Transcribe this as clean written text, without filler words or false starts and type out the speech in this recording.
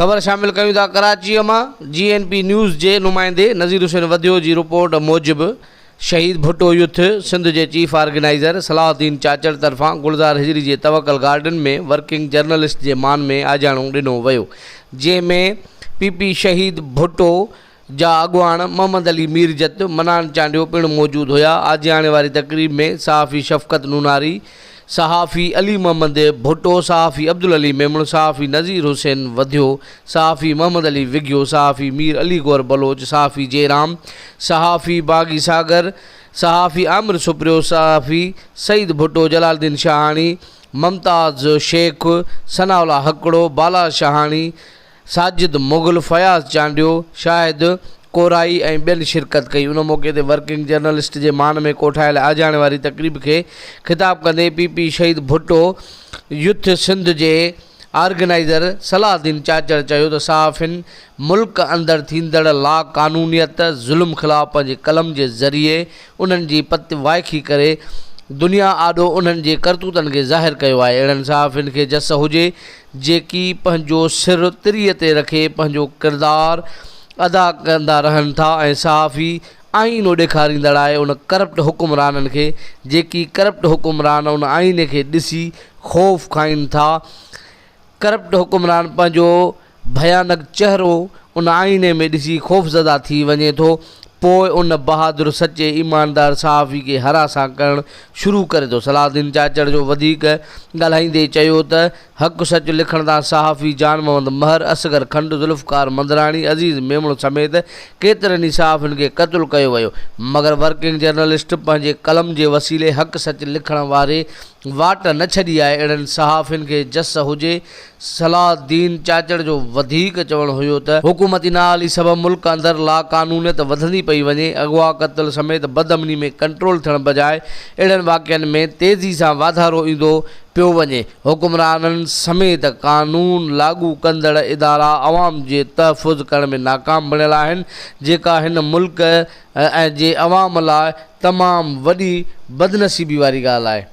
خبر شامل ڪيون ٿا ڪراچيء مان جي اين پي نيوز جي نمائندي نذير حسين وڌيو جي رپورٽ موجب شهيد ڀٽو يوٿ سنڌ جي چيف آرگنائيزر صلاح الدين چاچڙ طرفان گلزار هجري جي توڪل گارڊن ۾ ورڪنگ جرنلسٽ جي مان ۾ آجياڻو ڏنو ويو جنهن ۾ پي پي شهيد ڀٽو جا اڳواڻ محمد علي ميرجت، منان چانڊيو پڻ موجود هيا. آجياڻي واري تقريب ۾ صحافي شفقت نوناري، صحافي علي محمد ڀٽو، صحافي عبدالعلي ميمڻ، صحافي نذير حسين وڌيو، صحافي محمد علي وگهيو، صحافي مير علي گوهر بلوچ، صحافي جيرام، صحافي باغي ساگر، صحافي عامر سپريو، صحافي سعيد ڀٽو، جلال الدين شاهاڻي، ممتاز شيخ، ثناء الله هڪڙو، بالاچ شاهاڻي، ساجد مغل، فياض چانڊيو، شاهد ڪورائي ۽ ٻين شرڪت ڪئي. ان موقعي تي ورڪنگ جرنلسٽ جي مان ۾ ڪوٺايل آجياڻي واري تقريب کي خطاب ڪندي پي پي شهيد ڀٽو يوٿ سنڌ جي آرگنائيزر صلاح الدين چاچڙ چيو ته صحافين ملڪ اندر ٿيندڙ لاقانونيت، ظلم خلاف پنهنجي قلم جي ذريعي انهن جي پت وائکي ڪري دنيا آڏو انهن جي ڪرتوتن کي ظاهر ڪيو آهي. اهڙن صحافين کي جس هجي جيڪي پنهنجو سر تريء تي رکي پنهنجو ڪردار ادا ڪندا رهن ٿا ۽ صحافي آئينو ڏيکاريندڙ آهي ان ڪرپٽ حڪمرانن کي جيڪي ڪرپٽ حڪمران ان آئيني کي ڏسي خوف کائين ٿا ڪرپٽ حڪمران پنهنجو ڀيانڪ چهرو ان آئيني ۾ ڏسي خوفزده ٿي وڃي ٿو. پوء ان بهادر، سچي، ايماندار صحافي کي هراسان ڪرڻ شروع ڪري ٿو. صلاح الدين چاچڙ جو وڌيڪ ڳالهائيندي چيو ته حق سچ لکڻ تان صحافي جان محمد مهر، اصغر کنڊ، ذوالفقار مندراڻي، عزيز ميمڻ سميت ڪيترن ئي صحافين کي قتل ڪيو ويو مگر ورڪنگ جرنلسٽ پنهنجي قلم جي وسيلي حق سچ لکڻ واري واٽ نه ڇڏي آهي. اهڙن صحافين کي جس هجي. صلاح الدين چاچڙ جو وڌيڪ چوڻ هيو ته حڪومتي نااهلي سبب ملڪ اندر لاقانونيت وڌندي پئي وڃي، اغوا، قتل سميت بدامني ۾ ڪنٽرول ٿيڻ بجاء اهڙن واقعن ۾ تيزي سان واڌارو ايندو پيو وڃي، حڪمرانن سميت قانون لاڳو ڪندڙ ادارا عوام جي تحفظ ڪرڻ ۾ ناڪام بڻيل آهن، جيڪا هن ملڪ جي عوام لاء تمام وڏي بدنصيبي واري ڳالهه آهي.